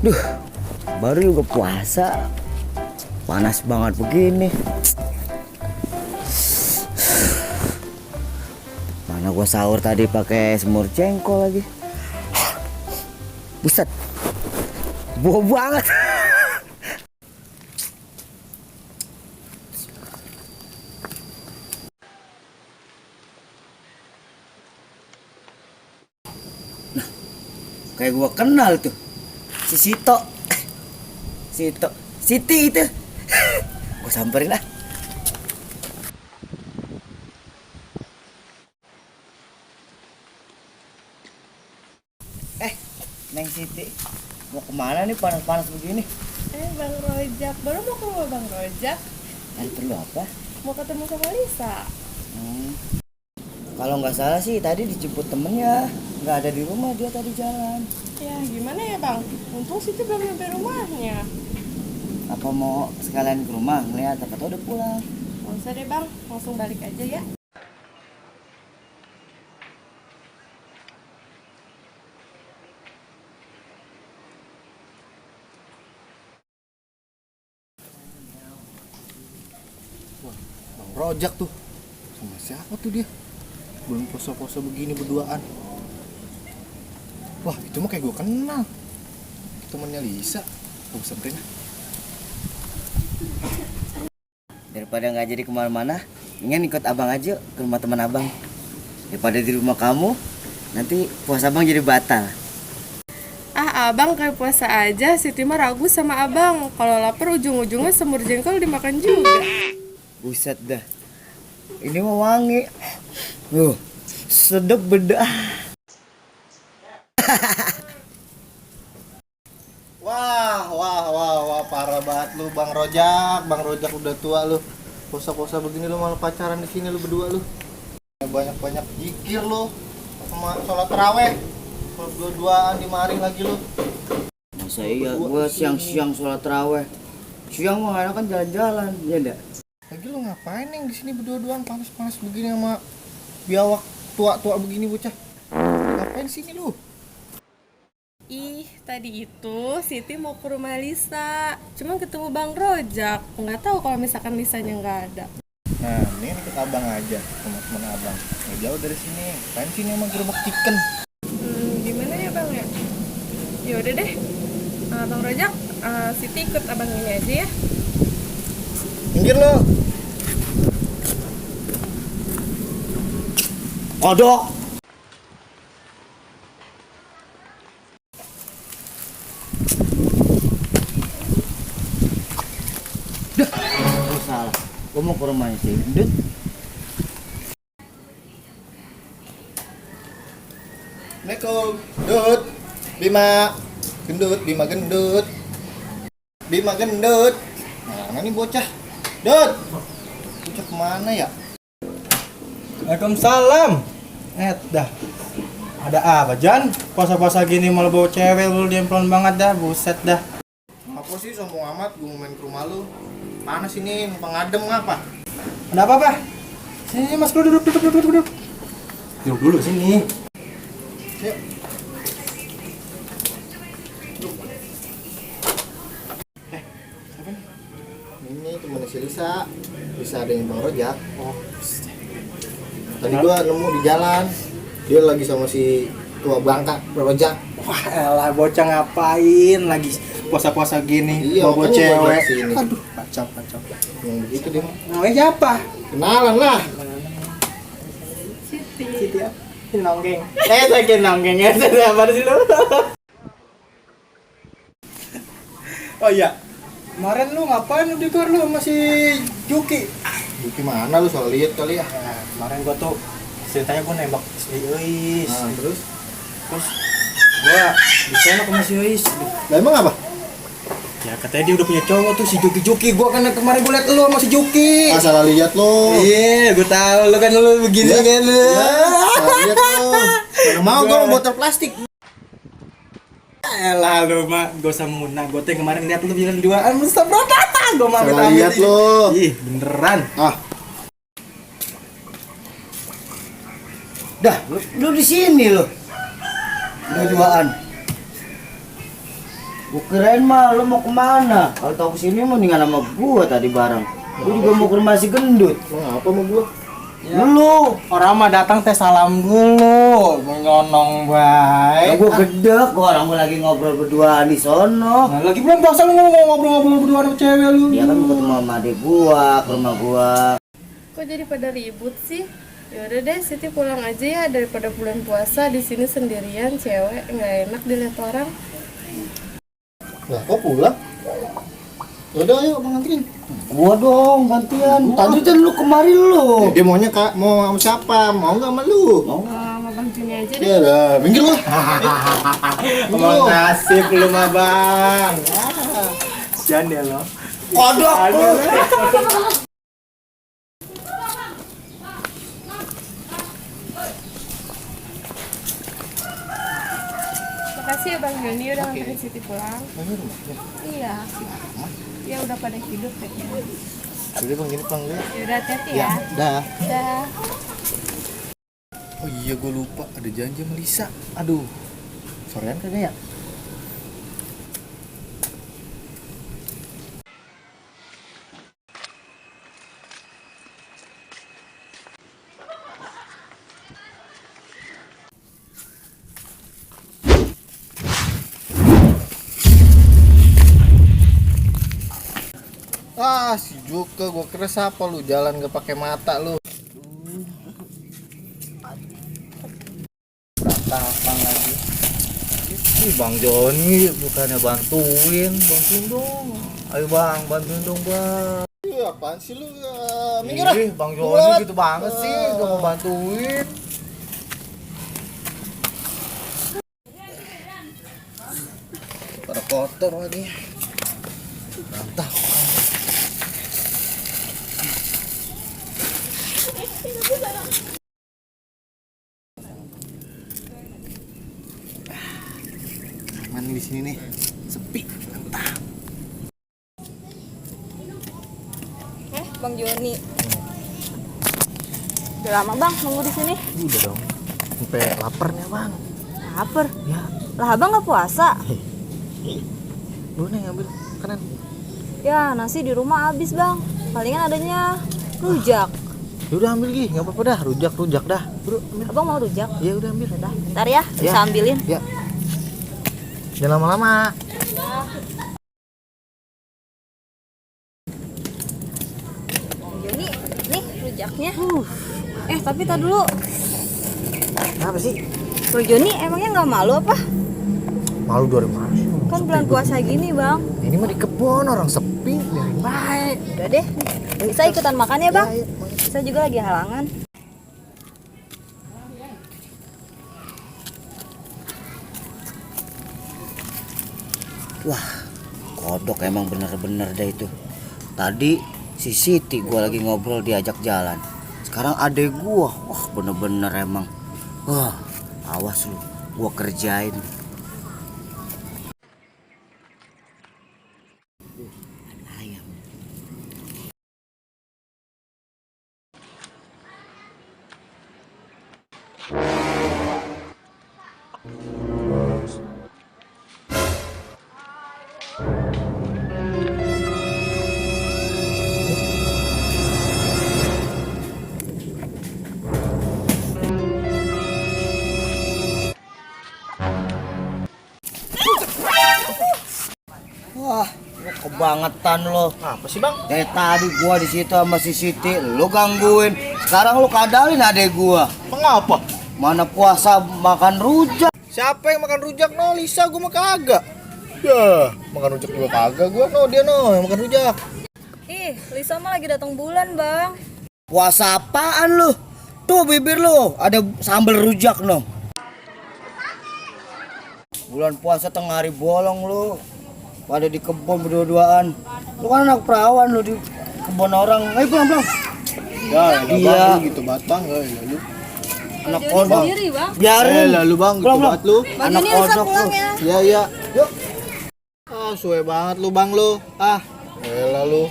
Duh, baru juga puasa. Panas banget begini. Mana gua sahur tadi pakai semur jengkol lagi. Buset. Bau banget. Nah, kayak gua kenal tuh. Si Sito. Siti itu. Gua samperin lah. Neng Siti, mau kemana nih panas-panas begini? Bang Rojak, baru mau ke rumah Bang Rojak. Perlu apa? Mau ketemu sama Lisa. Kalau nggak salah sih tadi dijemput temennya, nggak ada di rumah, dia tadi jalan. Ya gimana ya Bang, untung Siti belum nyampe rumahnya. Apa mau sekalian ke rumah ngeliat, apa tau udah pulang? Nggak usah deh Bang, langsung balik aja ya. Bang Rojak tuh. Sama siapa tuh dia? Belum poso-poso begini berduaan. Wah, itu mah kayak gue kenal. Temennya Lisa. Gue samperin. Daripada nggak jadi kemana-mana, ingin ikut abang aja ke rumah teman abang. Daripada di rumah kamu, nanti puasa abang jadi batal. Abang kayak puasa aja, Siti mah ragu sama abang. Kalau lapar ujung-ujungnya semur jengkol dimakan juga. Buset dah. Ini mah wangi. Sedep beda. Wah, parah banget lu Bang Rojak. Bang Rojak udah tua lu. Posa-posa begini lu malah pacaran di sini lu berdua lu. Banyak-banyak zikir lu. Sama sholat taraweh. Dua-duaan di mari lagi lu. Masa iya gua siang-siang sholat taraweh. Siang mah enak kan jalan-jalan, ya enggak? Lagi lu ngapain Neng di sini berdua-duaan panas-panas begini sama biawak tua-tua begini bocah? Ngapain sini lu? Tadi itu Siti mau ke rumah Lisa. Cuma ketemu Bang Rojak. Nggak tahu kalau misalkan Lisanya nggak ada. Nah, ini ikut abang aja, teman-teman abang. Nggak jauh dari sini. Kan sini emang gerobak chicken. Gimana ya Bang ya? Ya udah deh. Bang Rojak, Siti ikut abang ini aja ya. Minggir lo. Kodok. Dah, gua salah. Gua mau ke rumahnya si Gendut. Assalamualaikum. Gendut. Bima gendut. Bima gendut. Nah, ini bocah. Dut. Bocah kemana ya? Waalaikumsalam. Dah. Ada apa, Jan? Puasa-puasa gini malah bawa cewek lu diemplon banget dah, buset dah. Apa sih sombong amat gue mau main ke rumah lu? Panas ini, numpang adem ngapa? Ada apa, Pak? Sini, Mas, duduk. Duduk dulu sini. Yuk. Siapa nih? Ini temennya si Lisa. Lisa adanya Bang Rojak. Oh. Tadi gua nemu di jalan. Dia lagi sama si tua bangka Rojak. Wah, elah bocah ngapain lagi puasa-puasa gini Iya, bawa makanya gua cewek. ajak sini. Aduh, kacau. Yang begitu dia. Namanya siapa? Kenalan lah. Siti ya. Nonggeng. Lagi nonggeng ya. Sabar sih lu. Oh iya. Kemarin lu ngapain lu di luar lu masih Juki? Gimana lu soal lihat kali ya? Nah, kemarin gua tuh ceritanya gua nembak si Uis. Nah, terus Gua ditolak sama si Uis. lah emang apa? Ya katanya dia udah punya cowok tuh si Juki. Gua kan kemarin gua liat lu sama si Juki. Salah lihat lo. Iya, gua tahu lu kan begini Ya, kan lu. salah lihat lo. Mana mau gua botol plastik. Elah lu mah, gak usah munah. Gua tuh kemarin liat lu bilang duaan mustahil. Gua mau Salah lihat lo. Ih, beneran. Ah, Dah, lu di sini lo. Dua-duaan. Gua kirain mah lu mau kemana? Kalau tahu kesini mendingan sama gua tadi bareng. Gua juga mau ke rumah si gendut. Mau apa sama gua? Lu, Orang mah datang teh salam dulu, menyonong ya baik. gua gedek, orang gua lagi ngobrol berdua di sono. Nah, lagi belum puasa lu ngomong ngobrol-ngobrol berdua sama cewek lu. Dia kan mau ketemu sama adik gua, ke rumah gua. Kok jadi pada ribut sih? Ya udah deh, Siti pulang aja ya daripada bulan puasa di sini sendirian cewek nggak enak dilihat orang. Lah kok pulang? Yaudah ayo Bang anterin. Gua dong gantian. Tadi kan lu kemarin lu. Dia maunya Kak, mau sama siapa? Mau nggak sama lu? Mau Sama Bang Juni aja deh. Ya lah, minggir lu. Emang nasib lu mah bang. Sian ya lo. Kodok. Makasih ya Bang Juni udah nganterin Siti pulang. Iya. Ya udah pada hidup kayaknya. Udah Bang gini pulang dulu. Ya udah hati-hati ya. Dah. Dah. Oh iya gue lupa ada janji sama Lisa. Aduh. Sorean kagak ya? Ah, si Juke, gua kira siapa lu jalan gak pakai mata lu. Berantakan lagi. Ih, Bang Joni bukannya bantuin dong. Ayo Bang, bantuin dong Bang. Iya, apaan sih lu? Minggir ah. Bang Joni gitu banget sih, gak mau bantuin. Pada kotor lagi. Berantakan. Aman di sini nih, sepi. Mantap. Bang Joni. Udah lama Bang nunggu di sini. Udah dong. Sampai lapar nih Bang. Lapar. Ya, Lah Abang nggak puasa? lu nih ambil kanan. Ya nasi di rumah habis Bang. Palingan adanya rujak. Ya udah ambil Gi, nggak apa-apa dah, rujak dah. Bro, ambil. Abang mau rujak? Ya udah ambil. Udah. Ntar ya, bisa ambilin. Ya. Jangan lama-lama. Bang Joni, nih rujaknya. Tapi tar dulu. Apa sih? Bang Joni emangnya nggak malu apa? Malu dari mana? Kan bulan puasa gini Bang. Ini mah di kebun orang sepi, biarin baik. Udah deh. Bisa ikutan makan ya Bang? Ya, Saya juga lagi halangan. Wah, kodok emang bener-bener deh itu. Tadi si Siti gua lagi ngobrol diajak jalan. Sekarang adek gua, wah bener-bener emang. Wah, awas lu, gua kerjain. Ayam. Wah, lu kebangetan lo. apa sih Bang? Dari tadi gua di situ sama si Siti, lu gangguin. Sekarang lu kadalin adek gua. Mengapa? Mana puasa makan rujak. Siapa yang makan rujak? No, Lisa, gua mah kagak. Ya, makan rujak juga kagak gua. No, dia no yang makan rujak. Ih, Lisa mah lagi datang bulan Bang. Puasa apaan lu? Tuh bibir lu, ada sambal rujak no. Bulan puasa tengah hari bolong lu. Pada di kebun berdua-duaan. Lu kan anak perawan lu di kebun orang. Ayo pulang. Ya, Iya. Bang, gitu batang ya lu. Anak Joni kodok. sendiri Bang. Biarin. Lalu Bang, gitu Pulang, pulang. banget lu. Bang Anak Joni Lisa kodok pulang lu. ya. Iya, iya. Yuk. Ah, suwe banget lu Bang lu. Ah, lalu.